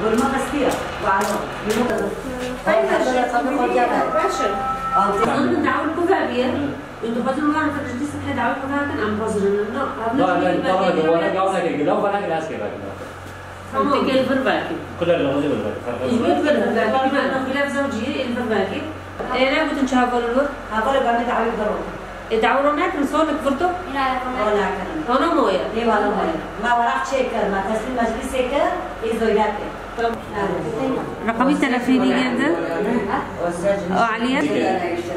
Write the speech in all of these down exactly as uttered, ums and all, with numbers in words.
Gurma xestiya, wala. Xeyr, xeyr, xeyr, xeyr, xeyr. Baş e. Altı. Zaten dawul kuve biye. Û dixwazin wan xwe ji dîsa dawul kuve bikin, em hazir in. No, ev ne Ba, ben, tamam, ben, wana, wana, gel, gel, wana, gel, aske, bak. Tamam. Tek el vir belki. Kuler de hazır, bak. El vir, vir, vir, vir. Ben de xilaf zewciye, el vir belki. E, ne gotun çaval olur? Ha, böyle ben de dawul kuve. E, dawro nekin, sonik vurdu? Ina yapamam. Wala kirin. Ana moye. Ê wala moye. Ma weraq çêkir, ma teslîm meclîsê kir, ê zoyla kir. Tamam. Reqemî telefonî geldi. O Aliye.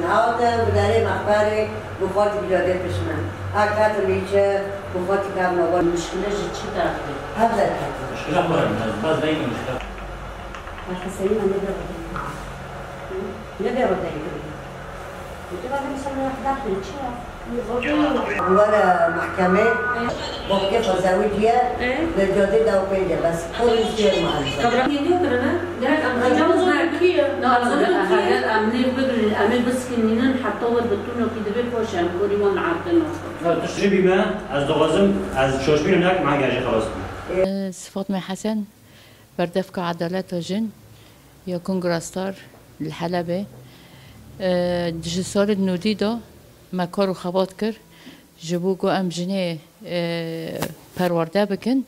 Hate, bi derê mexberê, bi xwe di cadê pişme. Ha, katim îçe, bi xwe di kar nava. Muşkile ji çi tarafê? Hev derketin. Muşkile xwe, ez, ez veyne muşkile. Hesenî me nebe rodeyî. Nebe rodeyî. Were mehkemê, bokê xwe zewiciye, Ê? Li cadê da pênce, bes polis diyor maalesef. Kabra geliyor kırana. Direkt amcamız da. Nasıl? Heger em nê bigirin, em ê biskînînin, heta we bi tunokî divê xweş em korî wan li erdê nakin. Ji bî me, ez dixwazim, ez şoşbîr û nekim, me gel jî xelas bû. Ez Fatma Hesen, berdevka Edaleta Jin ya Kongra Star li Helebê. E, ji salê nodî de me kar û xebat kir ji bo ku em jinê, e, perwerde bikin.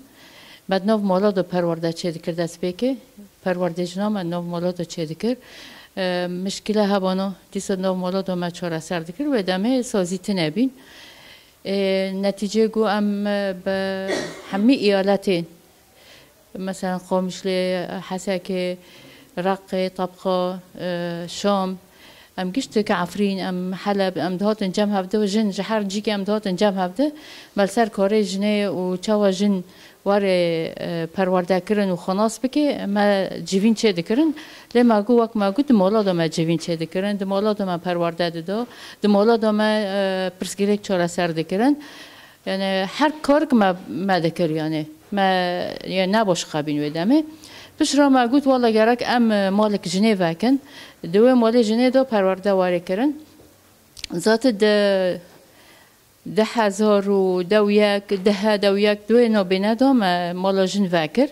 Me di nav mala de perwerde çêdikir destpêkê. Perwerdê jina me di nav mala de çêdikir. E, mişkile hebana dîsa di nav mala de me çareser dikir. Wê demê sazî tune bîn. E, netîcê ku em, e, bi hemî eyaletên, mesela Qamişlê, Hesekê, Reqê, Tebqa, e, Şam, em giştik Efrîn, em Heleb, em dihatin cem hevde, jin ji her cîkê em dihatin cem hevde. Me li ser karê jinê û çawa jin were, e, perwerde kirin û xwenas bike, me civîn çê dikirin. Lê me got, wek me got, di mala de me civîn çê dikirin, di mala de me perwerde dido, di mala de me, e, pirsgirêk çareser dikirin. Yani her kark me, me dikir yani. Me, yani ne boş xebîn wê demê. Pişra me got, wala gerek em, e, malek jinê vekin. Di wê malê jinê de perwerde were kirin. Zaten di du hezar û deh û yek, deh, deh û yek, di wê nabêne de me mala jin vekir.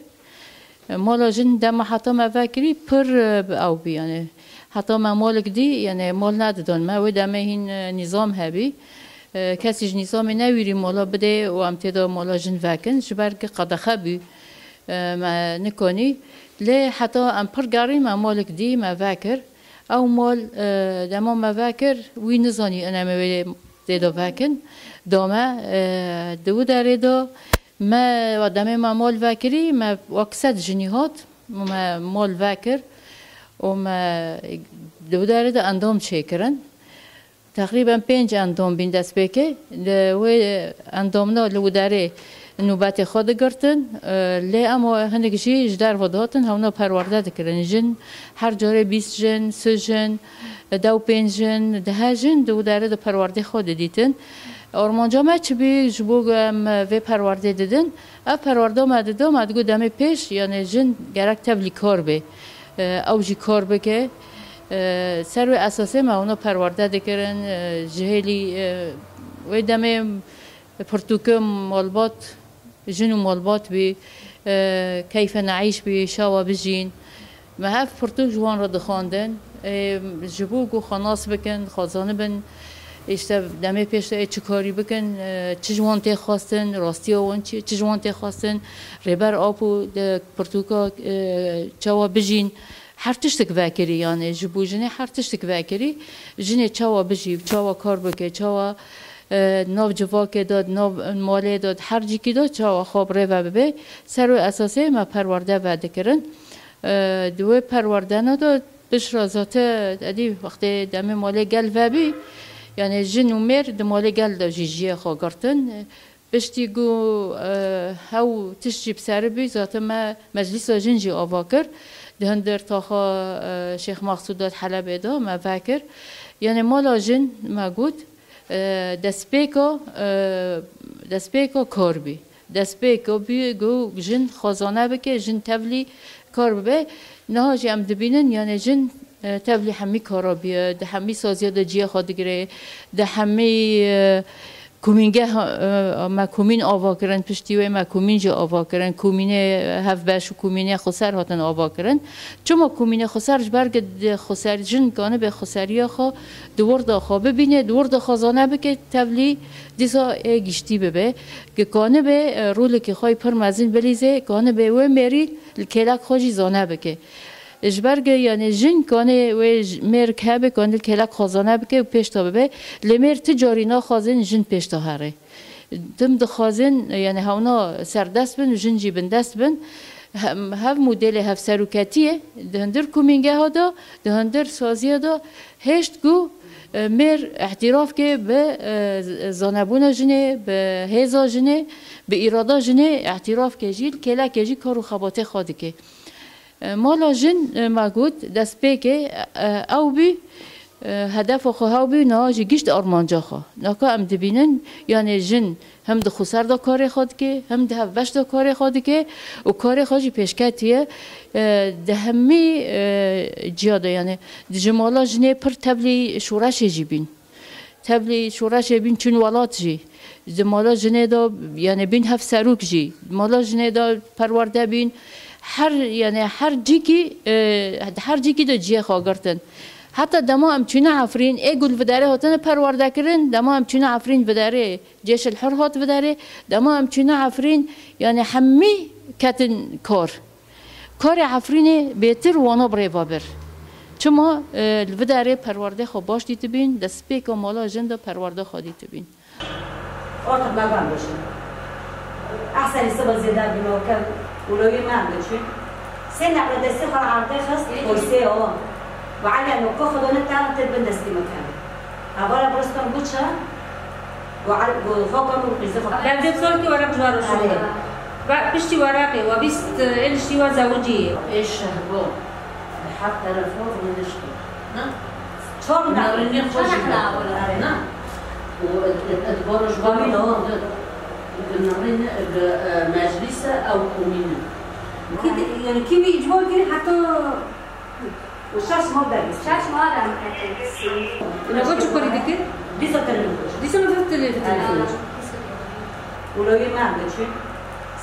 Mala jin dema heta me vekirî pir, e, ew bî, yani. Heta me malik dî, yani mal nedidon me. Wê demê hîn, e, nîzam hebî. E, kesî ji nîzamê newîrî mala bidê û em tê de mala jin vekin. Ji ber ku qedexe bû, e, me nikonî. Lê heta em pir gerî me malik dî, me vekir. Ew mal, e, dema me vekir, wî nizanî ene me wê tê de vekin. Da me, e, di wî derê de me, wa demê me mal vekirî, me wek sed jinî hat, me mal vekir û me di wî derê de endam çêkirin. Teqrîben pênc endam bîn destpêkê. Li wê endamna li wî derê nûbetê xwe digirtin. Lê em hinek jî ji derve dihatin, hewna perwerde dikirin. Jin her carê bîst jin, si jin, deh û pênc jin, deh jin di wî derê de perwerdê xwe didîtin. Armanca me çi bî ji bo ku em vê perwerdê didin? Ev perwerda me dido, me digot demê pêş, yani jin gerek tevlî kar bê. Ew jî kar bike. E, ser wê esasê me hûna perwerde dikirin, e, ji hêlî, e, wê demê pirtûkê malbat, jin û malbat bî, e, keyfe neîş bî, şawa bijîn. Me hev pirtûk ji wan re dixwandin, e, ji bo ku xwe nas bikin, xwe zanibin, işte demê pêş de ê çi karî bikin, e, çi ji wan tê xwestin, rastiya wan çi, çi ji wan tê xwestin, Rêber Apo di pirtûka, e, çawa bijîn, Her tiştik vekirî, yani ji bo jinê her tiştik vekirî. Jinê çawa bijî, çawa kar bike, çawa, e, nav civakê de, nav malê de, her cîkî de çawa xwe bi rê ve bibe. Ser wê esasê me perwerde vedikirin. E, di wê perwerdena de pişra zate, edî wextê demê malê gel vebî, yani jin û mêr di malê gel de jî jiyê xwe girtin. Piştî ku, e, hew tişt jî bi ser bû, zaten me meclîsa jin jî ava kir. Di hundir taxa, e, Şêx Maqsûd de Helebê de me vekir. Yani mala jin me got, e, destpêka, e, destpêka kar bî. Destpêka bî ku jin xwezane bike, jin tevlî kar bibe. Niha jî em dibînin, yani jin, e, tevlî hemî kara bûye, di hemî saziya de cihê xwe digire, di hemî, e, Komîngeh, e, me komîn ava kirin, piştî wê me komîn jî ava kirin. Komînê hevbeş û komînê xweser hatin ava kirin. Çima komînê xweser? Ji ber ku di xweser, jin kanibe xweseriya xwe di wirda xwe bibîne, di wirda xwe zane bike, tevlî dîsa ê giştî bibe. Ku kanibe, e, rolekê xwe yî pir mezin bilîze, kanibe wê mêrî li kêlek xwe jî zane bike. Ji ber ku, yanî, jin kanê wê j-, mêr hebe, kanê kêlek xwezane bike û pêş de bibe. Lê mêr ti carî naxwazin jin pêş de here. Tim dixwazin, yanî, hewna serdest bin û jin jî bindest bin. Hem, hev modêlê hevseroketiyê di hundir komîngeha de, di hundir saziya de hêşt ku, e, mêr îtiraf ke bi, e, z-, zanebûna jinê, bi hêza jinê, bi îrada jinê îtiraf ke jî, li kêlekê jî kar û xebatê xwe dike. E, mala jin, e, me got, destpêkê, e, ew bû, e, hedefa xwe hew bû, niha jî gişt armanca xwe. Naka em dibînin, yanê jin hem di xweser de karê xwe dike, hem di hevbeş de karê xwe dike û karê xwe jî pêşketiye. E, di hemî, e, ciya de, yanê di ji mala jinê pir tevlî şoreşê jî bîn. Tevlî şoreşê bîn çûn welat jî. Di mala jinê de, yanî bîn hevserok jî. Di mala jinê de perwerde bîn. Her, yanî her cîkî, e, her cîkî de cihê xwe girtin. Heta dema em çûne Efrîn, ê ku li vê derê hatine perwerde kirin, dema em çûne Efrîn vê derê, Cêşil Hur hat vê derê, dema em çûne Efrîn, yanî hemî ketin kar. Karê Efrînê bêtir wana bi rê ve bir. Çima, e, li vê derê perwerdê xwe baş dîtibîn, destpêka mala jin de perwerde xwe dîtibîn. Artık me ben başım. Ehsen siba zêde bîno kem û lawî me em diçûn. Sê neqle destê xwe erdê xist, poysê o. Ve elen û ku xwe dane tam tir bin destî me kem. Hevala biristan bû çi? Ve el-, ve xwe kem û qîzê xwe. Levdê sor ki werek ji we re şûnde. Erê. Ve piştî wereqê we bîst êliştî we zewicî. Ê şehbo. Bi her terefo rûnişto. Na? Çar Nerînê xwe jî. Çar na? Na. Û ed-, ed-, edbara ji wan Komîn o. Di, di nerîne, di, e, meclîse ew komîne. Kî di, yani kî bi îcbar kir heta Û şaş ma dergî. Şaş ma dergî. Ina bo çi kurî dikir? Dîsa televîzyon. Dîsa mi vê televîzyon. Û lawî me em diçûn.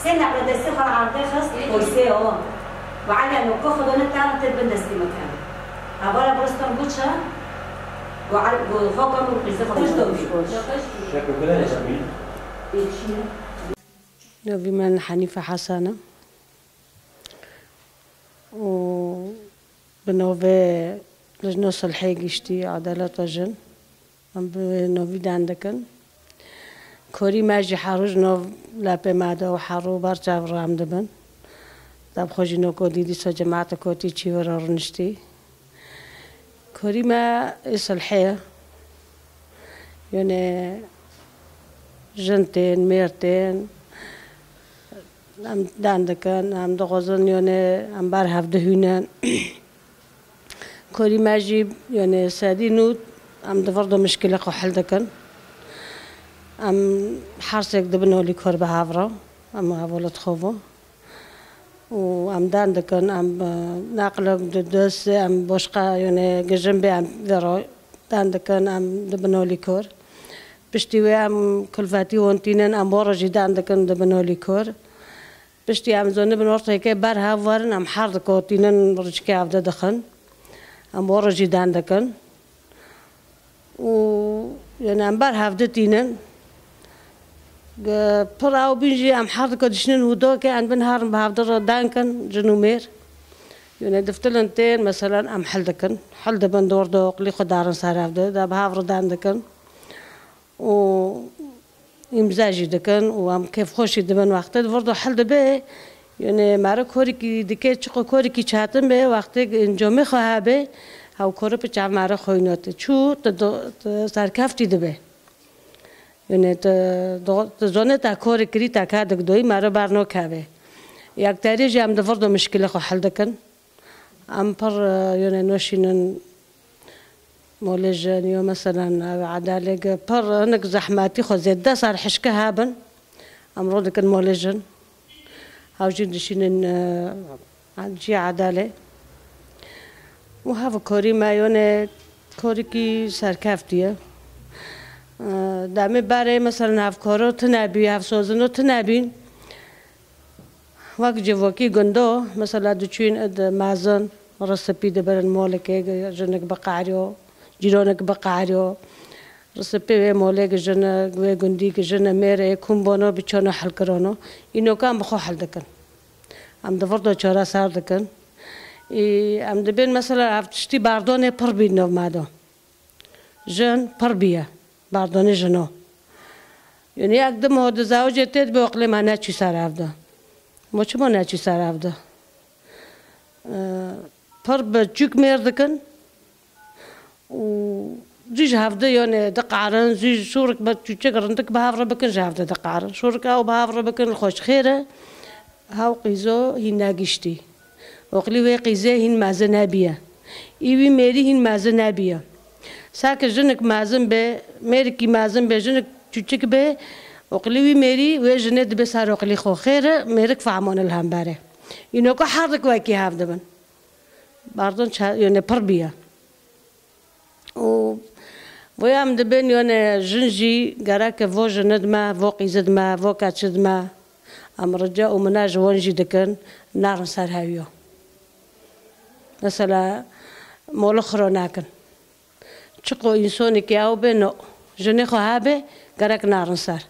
Sê neqle destê xwe erdê xist, poysê o. Ve elen û ku xwe dane tam tir bin destî me kem. Hevala biristan bû çi? Ve el-, ve xwe kem û qîzê xwe. Xweş dawî. Şekil bile ne? Navî min Henîfe Hesen e. û bi navê Lijna Sulhê Giştî Edaleta Jin, em bi navî dan dikin. Korî me jî her roj nav lepê me de û her roj ber çav re em dibin. Deb xwe jî noko dî dîsa cemaetê kotî çî were rûniştî. Korî me ê Sulhê ye. Yone jin tên, mêr tên, em dan dikin, em dixwazin, yone em ber hev dihûnin. Korî me jî, yone sedî nû em di vir de mişkilê xwe hil dikin. Em her sêk dibin holî kor bi hev re, em hevalê dixwevin. û em dan dikin, em, e, neqle di dest, em boşqa, yone gijin bê, em vê re dan dikin, em dibin holî kor. Piştî wê em kulfetî hûn tînin, em bo re jî dan dikin, dibin holî kor. Piştî em zonibin ortêkê ber hev werin, em her dikotînin, riçikê hevde dixin. Em bo re jî dan dikin. û, yani, em ber hevde tînin. Ge-, pir ew bîn jî em her dika dişinin hûdokê, em bin herin bi hevde re dan kin, jin û mêr. Yani, diftilin tên, meselen, em hil dikin. Hil dibin dor do, qilî xwe darin ser hevde, de bi hev re dan dikin. Û îmze jî dikin û em kêfxweş jî dibin wextê. Di vir de hil dibe, yani mere korekî dike, çiqo korekî çetin be, wextê encamê xwe hebe, hew kore bi çav mere xwînate. Çû, tu do-, tu serkeftî dibe. Yani tu do-, tu zone te kore kirî, te ka dik doyî, mere ber nokeve. Yekterî jî em di vir de mişkilê xwe hil dikin. Em pir, e, yone noşînin molê jin, yo meselen, ew edalê ge pir hinek zehmetî xwe zêde ser hişke hebin. Em ro dikin molê jin. Hew jî dişînin, e, cî edalê. Û hev korî me yone korikî serkeftî ye. Demê berê, mesela, hevkaro tune bî, hevsozino tune bîn. Wek civokî gundo, mesela, diçûn id mezin, risipî dibirin molikê, jinik biqeriyo, cîronik biqeriyo. Risipî wê molê gijine, wê gundî gijine, mêrê kum bono, biçono hilkirono. Înokan bi xwe hil dikin. Em di vir de çareser dikin. Î, em dibên, mesela, ev tiştî bardonê pir bî navmado. Jin pir bîye, bardonê jino. Yanî yek di mo di zewicê tê dibe, oqlê me neçû ser ev de. Mo çima neçû ser ev de? Ee, pir bi çûk mêr dikin û zû ji hev de, yanî, diqerin, zû şûrik bi çûçik rindik bi hev re bikin, ji hev de diqerin. Şûrik ew bi hev re bikin, li xwe ji xêr e. Hew qîzo hîn negiştî. Oqlî wê qîzê hîn mezin nebiye. Î wî mêrî hîn mezin nebiye. Sake jinik mezin be, mêrikî mezin be, jinik çûçik be, oqlî wî mêrî wê jinê dibe ser oqlî xwe. Xêr e, mêrik fehmane li hember e. Înoka her dik wekî hev dibin. Bardon ça-, yone pir biye. Û vê em dibên, yone jin jî gereke vo jini dime, vo qîzi dime, vo keçi dime, em rica û mina ji wan jî dikin, nerin ser hewiya. Mesela, moli xiro nekin. Çiqo însonekî ew be, no. Jinê xwe hebe, gerek nerin ser.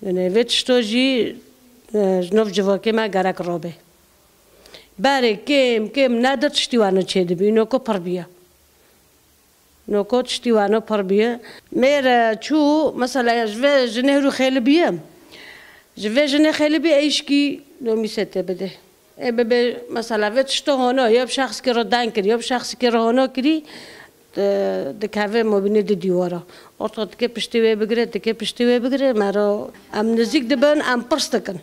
Yone vê tişto jî, e, ji nov civakê me gerek robe. Berê kêm kêm nedir tiştî wano çêdibî. Noko pir bîye. Noko tiştî wano pir bîye. Mêr, e, çû, mesela, ji vê jinê hirû xêli bîye. Ji vê jinê xêli bîye, êşkî nomîsê tê bide. Ê bibe, mesela, vê tişto hono, ya bi şexsikê re deng kirî, ya bi şexsikê re hono kirî, di-, dikeve mobînê di dîwara. Orta dike piştê wê bigire, dike piştê wê bigire, mero em nizîk dibin, em pirs dikin.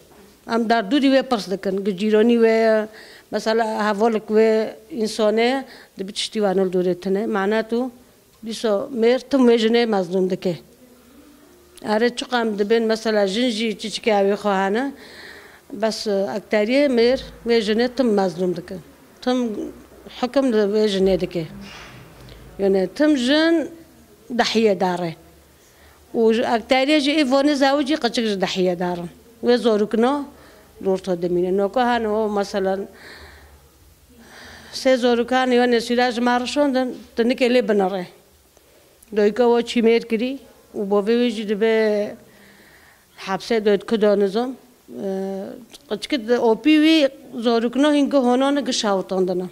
Em derdûrî wê pirs dikin. Gi cîronî wê ye, mesela hevolik wê însonê ye, dibi tiştî wano li dûrê tune. Mane tu dîso mêr tim wê jinê mezlûm dike. Erê çiqa em dibên mesela jin jî çiçikê ew ê xwe hene. Bes ekteriyê mêr wê jinê tim mezlûm dike. Tim hikim li wê jinê dike. Yone tim jin dehiyê dare. Û ji ekteriyê jî ê vonê zewicî qeçik ji dehiyê darin. Wê zorikno li orta dimîne. Noka hene o, meselen, sê zorikan yone sûra ji me rişandin, tu nikê lê binirê. Doyka we çî mêr kirî û bovê wê jî dibe hepsê doyt ku danizon. Qeçik di opî wî zorikno hîn gi honane gi şawitandine.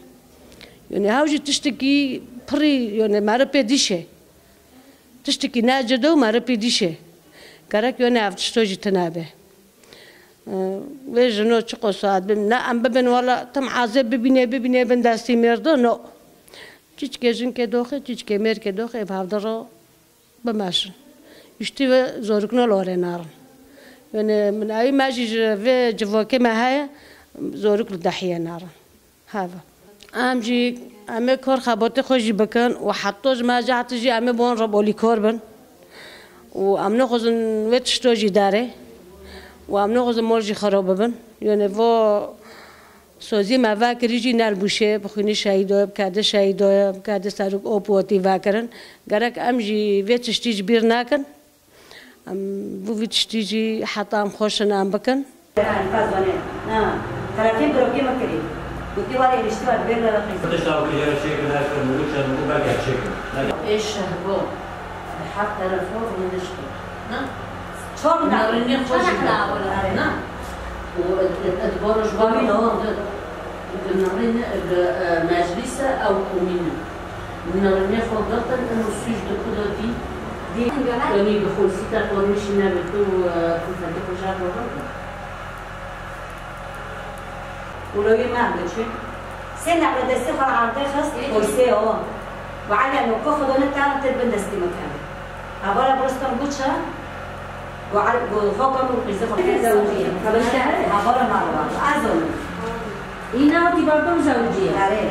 Yone hew jî tiştekî pirî, yone meri pê dîşe. Tiştekî ne cide û meri pê dîşe. Gerek yone ev tişto jî tune be. Ee, Vê jino çiqo saet bin. Ne em bibin wala tim azê bibîne, bibîne bin destî mêrdo, no. Çiçkê jinkê doxê, çiçkê mêrkê doxê, ev hevdi ro bimeşin. Uştî ve zorikno lore narin. Yone min ayî me jî ji vê civokê me heye, zorik li dehiyê narin. Heve. Em jî, em ê kor xebatê xwe jî bikin û heta ji me cehd jî em ê bi wan re bolîkor bin. Û em nexwazin wê tişto jî derê. Û em nexwazin mol jî xiro bibin. Yone vo sozî me vekirî jî ne li bûşê, bi xwînê şehîdoye, bi kedê şehîdoye, bi kedê serok op û otî vekirin. Gerek em jî vê tiştî ji bîr nekin. Em bo vî tiştî jî heta em xweş in em bikin. Yanî, ez zanî. Ha. Telefon birokê min kirî. Gotî, "Were êriştî we dibê li qîz." Tişta ku jê re çêkin, her kim û çend û belge çêkin. Ê şehbo. Bi her telefon min dişt. Na? Çor na? Narinê xwe jî. Çor na? Na? Û ed, ed, ed boro ji wan Komîn o. Di, di narin, di, e, meclîse ew komîn e. Narinê xwe girtin, ino sûc di ku de dî? Dî. Yanî bi xulsî te xwe nişîne bi tu, e, kulfetê xwe jê re bibin. Û lo yê me em diçin. Sê neqle destê xwe erdê xist, polîsê o. Û ene noko xwe dane te, te bin destî me kene. Hevala biristan bû çi? Û el-, û xwe kam û qîzê xwe. Zewicî. Hevala me re. Ez onim. Îna hatî bardom zewicî. Erê.